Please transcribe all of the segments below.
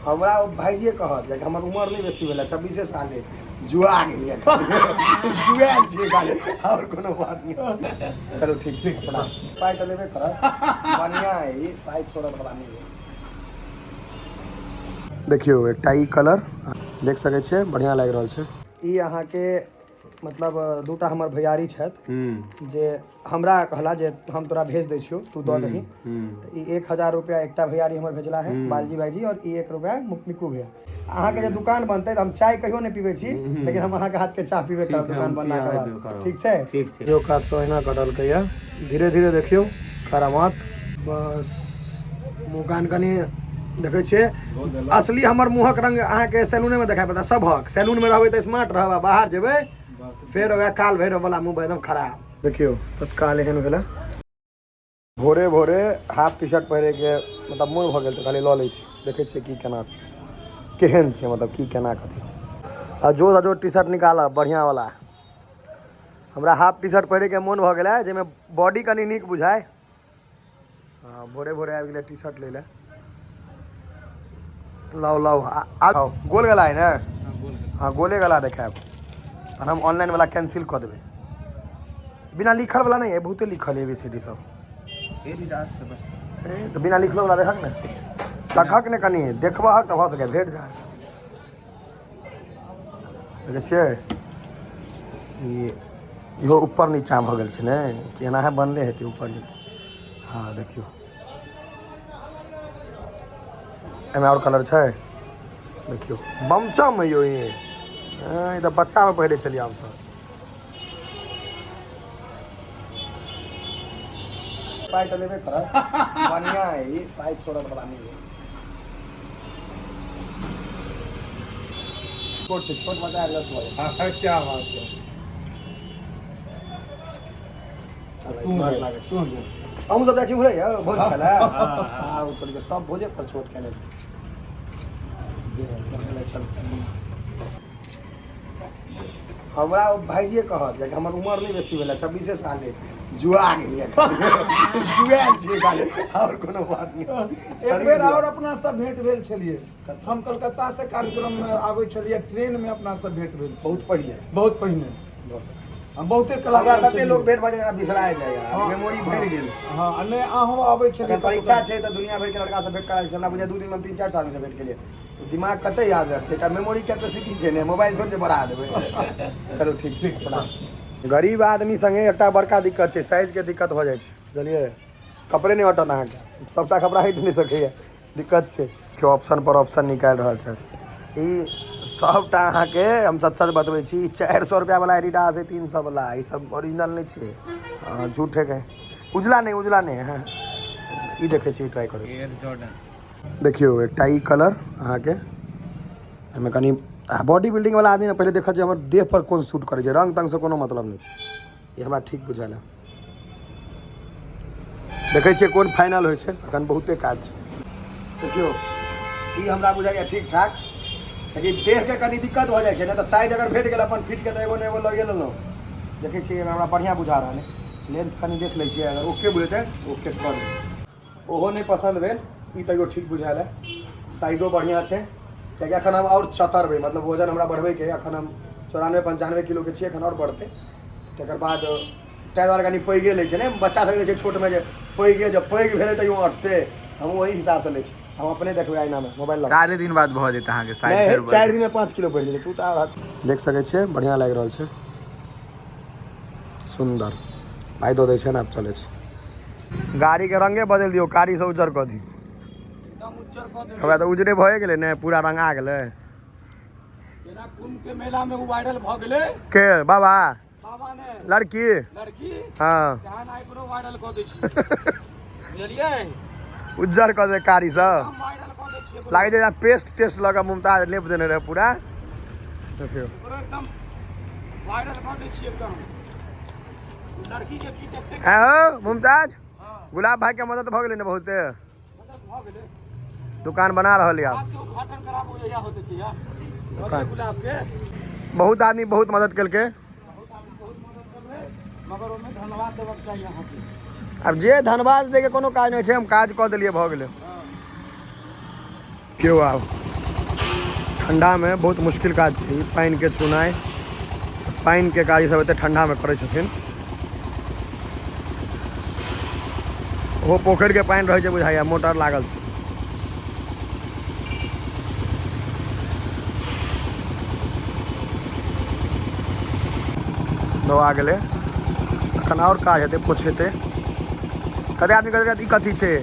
हमरा ओ भाइजिए कहत जे हमर उमर नहि बेसी भेलै, 26 साल अइ, जुआ गेलियै, जुआयल छियै खाली, आओर कोनो बात नहि। चलू ठीक छै, प्रणाम। पाइ तऽ लेबे करत, बढ़िआँ अइ ई, पाइ छोड़ल वला नहि अइ। देखियौ एकटा ई कलर देख सकै छियै, बढ़िआँ लागि रहल छै। ई अहाँके मतलब दूटा हमर भैयारी छथि जे हमरा कहला जे हम तोरा भेज दै छियौ, तू दऽ दही। तऽ ई 1000 रुपया एकटा भैयारी हमर भेजला है, बालजी भाईजी, और ई 1 रुपया मिक्कू भैया। अहाँके जे दुकान बनतै तऽ हम चाय कहियो नहि पीबै छी, लेकिन हम अहाँके हाथके चाह पीबे करब दुकान बनलाके बाद। ठीक छै? ठीक छै। यो कात से ओहिना कटलकै यऽ, धीरे धीरे देखियौ करामात। बस मुँह कान कनि देखै छियै, असली हमर मुँहक रंग अहाँके सैलूने मे देखाइ पड़त। सबहक सैलून मे रहबै तऽ स्मार्ट रहब, आ बाहर जेबै फेर वएह काल भैरव वाला मुँह एकदम खराब। देखियौ तत्काल एहन भेलै। भोरे भोरे हाफ टी शर्ट पहिरैके मतलब मोन भऽ गेल तऽ कहलियै लऽ लै छी, देखै छियै की केना छै, केहन छै, मतलब की केना कथी छै। आ जो जो टी शर्ट निकालब बढ़िआँ वाला। हमरा हाफ टी शर्ट पहिरैके मोन भऽ गेलै जाहिमे बॉडी कनि नीक बुझाय। हँ, भोरे भोरे आबि गेलै टी शर्ट लै लए। लाउ लाउ, आउ। गोल गला है ने? हँ, गोले गला देखायब। तहन हम ऑनलाइन वाला कैंसिल कऽ देबै। बिना लिखल वाला नहि है, बहुते लिखल है एबीसीडी सब। एडिडास से बस। ए, तऽ बिना लिखलो वाला देखक ने, देखक ने, कनि देखबहक तऽ भऽ सकै भेट जाय। देखै छियै ई इहो ऊपर नीचा भऽ गेल छै ने, कि एनाहे बनले हेतै ऊपर नीचा। हँ देखियौ, एहिमे आओर कलर छै। देखियौ बमचम है यौ ई। ई तऽ बच्चामे पहिरै छलियै हमसभ। पाइ तऽ लेबे करत, बढ़िआँ है ई, पाइ छोड़ल वला नहि है। छोट छै, छोट बच्चा एडजस्ट भऽ जाए। हाँ, क्या बात है। स्मार्ट लागै छै। अहूँ सब जाइ छी उम्हरे यौ भोज खाय लए? आ ओ तोरी के सब भोजे पर छोट केने छै। जे चल, हमरा ओ भाइजिए कहत जे हमर उमर नहि बेसी भेलै, 26 साल अइ, जुआ गेलियै, जुआयल छियै खाली, आओर कोनो बात नहि। एक बेर आओर अपना सब भेंट भेल छलियै। हम कलकत्ता से कार्यक्रम में आबै छलियै, ट्रेन में अपना सब भेंट भेल। बहुत पहिले। बहुत पहिने। भऽ सकैए। हम बहुते हमरा कलाकार तते लोग भेंट भऽ जाय, बिसरा जाइए, मेमोरी भरि गेल छै। हँ, आ नहि अहूँ आबै छलियै। अखन परीक्षा छै तऽ दुनिया भरिके लड़का सब भेंट कराबै छै। हमरा बुझाय 2 दिन मे हम 3-4 आदमी से भेंट केलियै। दिमाग कते याद रखतै? एकटा मेमोरी कैपेसिटी छै ने, मोबाइल थोड़े बढ़ा देबै। चलू ठीक छै, प्रणाम। गरीब आदमी संगे एकटा बड़का दिक्कत छै, साइजके दिक्कत भऽ जाइ छै, बुझलियै? कपड़े नहि अटत अहाँके, सबटा कपड़ा हटि नहि सकैए, दिक्कत छै। केओ ऑप्शन पर ऑप्शन निकालि रहल छथि। ई सबटा अहाँके हम सच सच बतबै छी, 400 रुपैआवला एडिडास है, 300 वाला, ई सब ओरिजिनल नहि छै, झूठे के। उजला नहि, उजला नहि है। ई देखै छी, ट्राई करै छी। Air Jordan. देखियौ एकटा ई कलर अहाँके, एहिमे कनि बॉडी बिल्डिंग वाला आदमी ने पहिले देखत जे हमर देह पर कोन सूट करै छै, रंग तंग से कोनो मतलब नहि छै। ई हमरा ठीक बुझायल है। देखै छियै कोन फाइनल होइ छै, एखन बहुते काज छै। देखियौ ई हमरा बुझाइए ठीक ठाक, लेकिन देहके कनि दिक्कत भऽ जाइ छै ने, तऽ साइज अगर भेट गेल अपन फिटके तऽ एगो ने एगो लगे लेलहुँ। देखै छियै, अगर हमरा बढ़िआँ बुझा रहल अइ, लेंथ कनि देख लै छियै, अगर ओके बुझेतै ओके कऽ देबै। ओहो नहि पसन्द भेल, ई तैयो ठीक बुझायल है, साइजो बढ़िआँ छै। कियाकि एखन हम आओर चतरबै, मतलब वजन हमरा बढ़बैके अइ। एखन हम 94-95 किलोके छियै, एखन आओर बढ़तै तकर बाद, ताहि दुआरे कनि पैघे लै छै ने। बच्चा सबके छै छोटमे जे पैघे, जब पैघ भेलै तैयो अटतै, हम ओहि हिसाबसँ लै छी। हम अपने देखबै आइनामे मोबाइल लऽ। 4 दिन बाद भऽ जेतै अहाँके साइज। नहि, फेर बढ़ि 4 दिनमे 5 किलो बढ़ि जेतै। तू तऽ आर देख सकै छियै, बढ़िआँ लागि रहल छै, सुन्दर। पाइ दऽ दै छै ने, आब चलै छै। गाड़ीके रंगे बदलि दियौ, कारीसँ उज्जर कऽ दियौ। एकदम उज्जर कऽ देबै। हमरा तऽ उजरे भए गेलै ने, पूरा रंगा गेलै। जेना कुंभ के मेला में उ वायरल भऽ गेलै। के बाबा? बाबा ने। लड़की। लड़की। हँ। तेहन आइब्रो वायरल कऽ दै छियै, बुझलियै? उज्जर कऽ दे कारीसँ। हम वायरल कऽ दै छियै। लागै छै जेना पेस्ट तेस्ट लऽ कऽ मुमताज लेप देने रहै पूरा। देखियौ एकरो एकदम वायरल कऽ दै छियै एकदम। लड़की के की देखते। है हो मुमताज, गुलाब भाई के मदद भऽ गेलै ने बहुते? मदद भऽ गेलै। दुकान बना रहल यऽ। गुलाब के उद्घाटन कराबू जहिया होतै तहिया। दुकान। गुलाब के बहुत आदमी बहुत मदद केलकै। बहुत आदमी बहुत मदद करलै, मगर ओहिमे धन्यवाद देबक चाही अहाँके। आब जे धन्यवाद दैके कोनो काज नहि छै, हम काज कऽ देलियै, भऽ गेलै। केओ आब ठंडामे बहुत मुश्किल काज छै ई पानिके छूनाइ। पानिके काज ई सब एते ठंडामे करै छथिन। ओहो पोखरिके पानि रहै छै बुझाइया, मोटर लागल छै। धोआ गेलै, एखन आओर काज हेतै, पोछेतै। कते आदमी कहै ई कथी छै,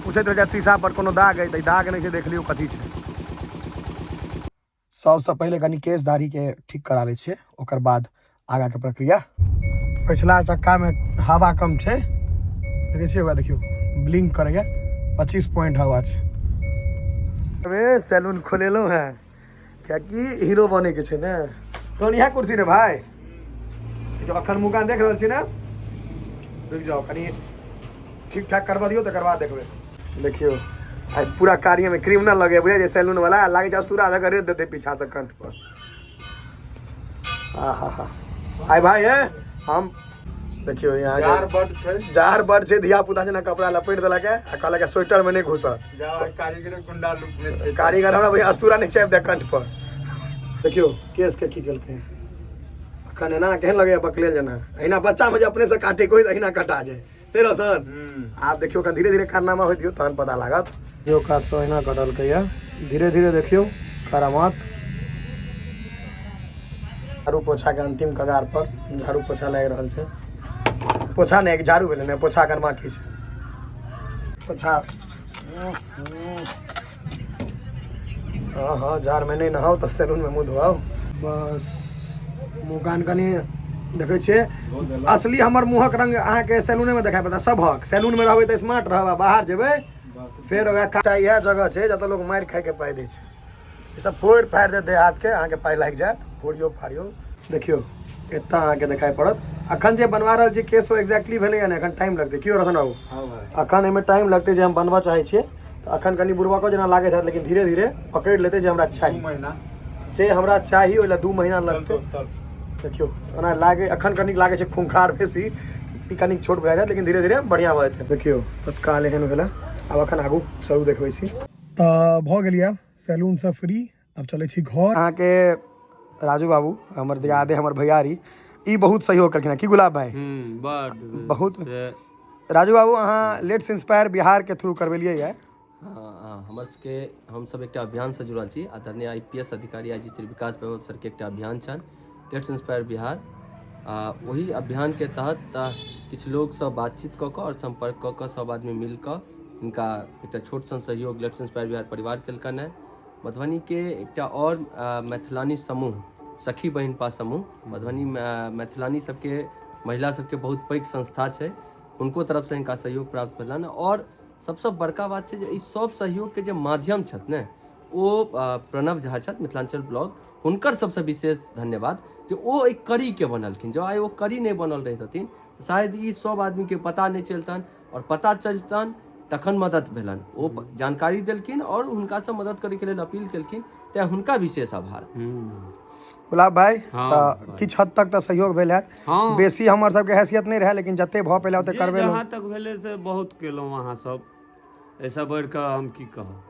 पूछैत रहै छथि शीशा पर कोनो दाग अछि, तऽ ई दाग नहि छै, देख लियौ कथी छै। सबसँ पहिले कनि केश दाढ़ीके ठीक करा लै छियै, ओकर बाद आगाँके प्रक्रिया। पछिला चक्कामे हवा कम छै, देखै छियै ओकरा, देखियौ ब्लिंक करैया, 25 पॉइंट हवा छै। सैलून खोलेलहुँ हेँ कियाकि हीरो बनैके छै ने। तहन इएह कुर्सी ने भाय, देखियौ अखन मुँह कान देख रहल छी ने, रुकि जाउ कनि ठीक ठाक करबा दियौ तकर बाद देखबै। देखियौ आइ पूरा कार्यमे क्रिमिनल लगै बुझै छै सैलून वाला, लागै छै असुरा धऽ कऽ रेत देतै पीछा से कंठ पर। आ हा हा आइ भाई है हम देखियौ यहाँ जार बड छै, जार बड छै, धिया पुता जेना कपड़ा लपेट देलक है आ कहलक है स्वेटर में नहीं घुसत। जार कारीगर गुंडा लुक में छै, कारीगर हमरा भैया अस्तूरा नहीं चापि दे कंठ पर। देखियौ केस के की केलकै अखन, एना केहन लगैया बकलेल जेना, एहिना बच्चा में जे अपने से काटे कोइ एहिना कटा जाए नहि रोशन। आब देखियौ कनि धीरे धीरे कारनामा होइत दियौ तहन पता लागत। यो कात से एहिना कटलकै धीरे धीरे, देखियौ करामात। झाड़ू पोछा के अंतिम कगार पर झाड़ू पोछा लागि रहल छै। पोछा नहि, झाड़ू भेलै ने, पोछा एखन बाकी छै। पोछा हँ हँ, जाड़मे नहि नहाउ तऽ सैलूनमे मुँह धोआउ। बस मुँह कान कनि देखै छियै, असली हमर मुँहक रंग अहाँके सैलूनेमे देखाइ पड़त सभक। सैलूनमे रहबै तऽ स्मार्ट रहब आ बाहर जेबै फेर ओकरा काटा। इएह जगह छै जतऽ लोक मारि खाइके पाइ दै छै। ई सब फोड़ि फाड़ि देत देह हाथके, अहाँके पाइ लागि जायत। फोड़ियो फाड़ियो देखियौ एतऽ अहाँके देखाइ पड़त। अखन जे बनवा रहल छी केस ओ एक्जैक्टली भेलैया ने, एखन टाइम लगतै। की रोशन बाबू? अखन एहिमे टाइम लगतै जे हम बनबऽ चाहै छियै तऽ अखन कनि बुड़बको जेना लागैत हैत, लेकिन धीरे धीरे पकड़ि लेतै जे हमरा चाही, जे हमरा चाही ओहि लए 2 महीना लगतै। देखियौ ओना लागै अखन कनिक लागै छै खूंखार बेसी, ई कनिक छोट भए जायत, लेकिन धीरे धीरे बढ़िआँ भऽ जेतै। देखियौ तत्काल एहन भेलै। आब अखन आगू चलू देखबै छी। तऽ भऽ गेलियै आब सैलूनसँ फ्री, आब चलै छी घर। अहाँके राजू बाबू हमर दियादे हमर भैयारी ई बहुत सहयोग केलखिन। की गुलाब भाई? बहुत राजू बाबू अहाँ let's inspire Bihar के थ्रू करबेलियै है। हाँ, हमर सबके हमसब एकटा अभियानसँ जुड़ल छी। आदरणीय IPS अधिकारी आई जी श्री विकास वैभव सरके एकटा अभियान छनि let's inspire Bihar, आ ओहि अभियानके तहत किछु लोकसँ बातचीत कऽ कऽ आओर सम्पर्क कऽ कऽ सब आदमी मिल कऽ हिनका एकटा छोट सन सहयोग let's inspire Bihar परिवार केलकनि हेँ। मधुबनीके एकटा आओर मैथिलानी समूह सखी बहिनपा समूह मधुबनी मैथिलानी सबके महिला सबके बहुत पैघ संस्था छै, हुनको तरफसँ हिनका सहयोग प्राप्त भेलनि। आओर सबसँ बड़का बात छै जे ई सब सहयोगके जे माध्यम छथि ने ओ प्रणव झा छथि, मिथिलांचल ब्लॉग, हुनकर सबसँ विशेष धन्यवाद जे ओ एहि कड़ीके बनलखिन। जँ आइ ओ कड़ी नहि बनल रहितथिन शायद ई सब आदमीके पता नहि चलितनि, आओर पता चलितनि तखन मदद भेलनि। ओ जानकारी देलखिन आओर हुनकासँ मदद करैके लेल अपील केलखिन, तेँ हुनका विशेष आभार। गुलाब भाई, तऽ किछु हद तक तऽ सहयोग भेल हैत। बेसी हमर सबके हैसियत नहि रहै, लेकिन जते भऽ पेलै ओते करबेलहुँ। जहाँ तक भेलै से बहुत केलहुँ अहाँ सब, एहिसँ बढ़ि कऽ हम की कहब।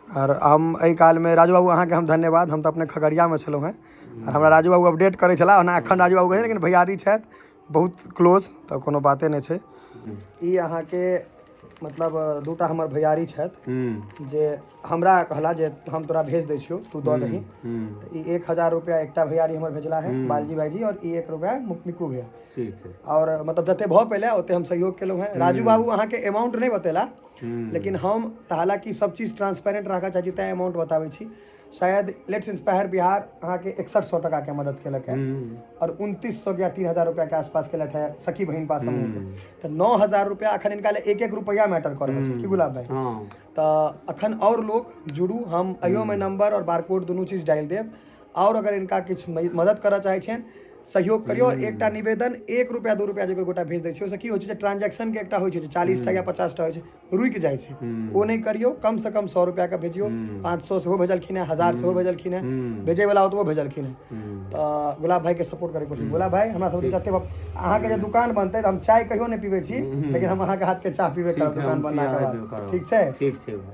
आओर हम एहि कालमे राजू बाबू अहाँके हम धन्यवाद। हम तऽ अपने खगड़ियामे छलहुँ हेँ आओर हमरा राजू बाबू अपडेट करै छलाह। ओना एखन राजू बाबू कहै, लेकिन भैयारी छथि बहुत क्लोज, तऽ कोनो बाते नहि छै। ई अहाँके मतलब दूटा हमर भैयारी छथि जे हमरा कहला जे हम तोरा भेज दै छियौ तू दऽ दही। तऽ ई 1000 रुपया एकटा भैयारी हमर भेजला है बालजी भाईजी, और ई 1 रुपया मिकू भैया। ठीक छै। और मतलब जते भऽ पेलै ओते हम सहयोग केलहुँ हेँ। राजू बाबू अहाँके अमाउंट नहि बतेला, लेकिन हम तऽ हालाँकि सब चीज ट्रांसपेरेंट राखऽ चाहै छी तैँ अमाउंट बताबै छी। शायद let's inspire Bihar अहाँके 6100 टकाके मदद केलक है और 2900 या 3000 रुपया के आसपास केलक है सखी बहिन पास समूह के। तऽ 9000 रुपया अखन इनका ले एक एक रुपया मैटर कर रहल छै। की गुलाब भाई? हाँ। तऽ अखन और लोग जुड़ू, हम अहियोमे नंबर और बारकोड दुनू चीज डालि देब। और अगर इनका किछु मदद करऽ चाहै छियनि सहयोग करियौ। और एकटा निवेदन, 1 रुपया 2 रुपया जे कोइ गोटा भेज दै छै ओहिसँ की होइ छै जे ट्रांजैक्शनके एकटा होइ छै जे 40 टा या 50 टा होइ छै रुकि जाइ छै, ओ नहि करियौ। कम से कम 100 रुपया के भेजियौ। 500 सेहो भेजलखिन हेँ, 1000 सेहो भेजलखिन हेँ, भेजैवला ओतबो भेजलखिन हेँ। तऽ गुलाब भाईके सपोर्ट करैके कोशिश। गुलाब भाई हमरा सबके जते अहाँके जे दुकान बनतै तऽ हम चाय कहियो नहि पीबै छी, लेकिन हम अहाँके हाथके चाह पीबे करब दुकान बनलाके बाद। ठीक छै? ठीक छै भाई।